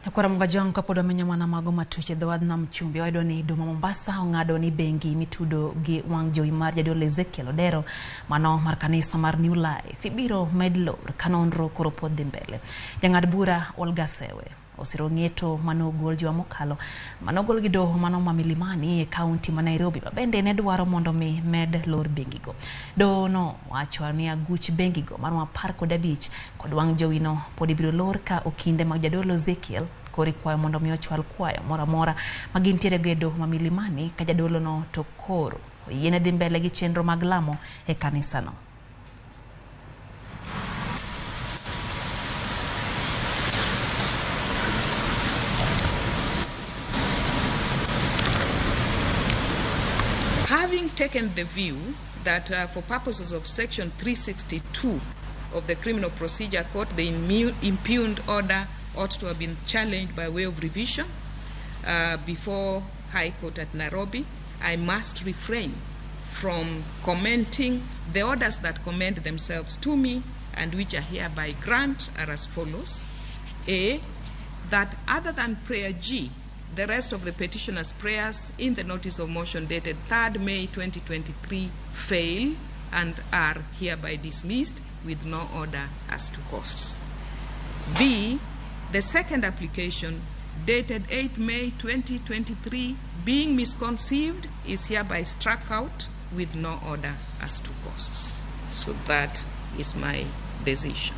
Nyakwara Mugajwang' kapod wamenyo mana mago matuch e dho wadh nam chumbi wayudo ni Duma Mombasa ong'ado ni bengi mitudo gi wang' jowi mar jadolo Ezekiel Odero mano mar kanisa mar New Life ibiro med lor ka nonro koro pod dhi mbele. Jang'ad bura Olga Sewe osiro ng'eto manogol juma mokalo manogol gi doho mano ma Milimani e kaunti ma Nairobi ma bende ne dwaro mondo mi med lor bengigo. Doho no wacho ni aguch bengigo maromo 15 kod wang' jowino pod ibiro lor ka okinde mag jadolo Ezekiel koro ikwayo mondo mi ochwal kwayo moro amora ma gintiere go e doho ma Milimani ka jadolono to koro oyiene dhi mbele gi chenro mag lamo e kanisano. Having taken the view that for purposes of Section 362 of the Criminal Procedure Code, the impugned order ought to have been challenged by way of revision before High Court at Nairobi, I must refrain from commenting the orders that commend themselves to me and which I hereby grant are as follows. A, that other than prayer G, the rest of the petitioner's prayers in the notice of motion dated 3rd May 2023 fail and are hereby dismissed with no order as to costs. B, the second application dated 8th May 2023 being misconceived is hereby struck out with no order as to costs. So that is my decision.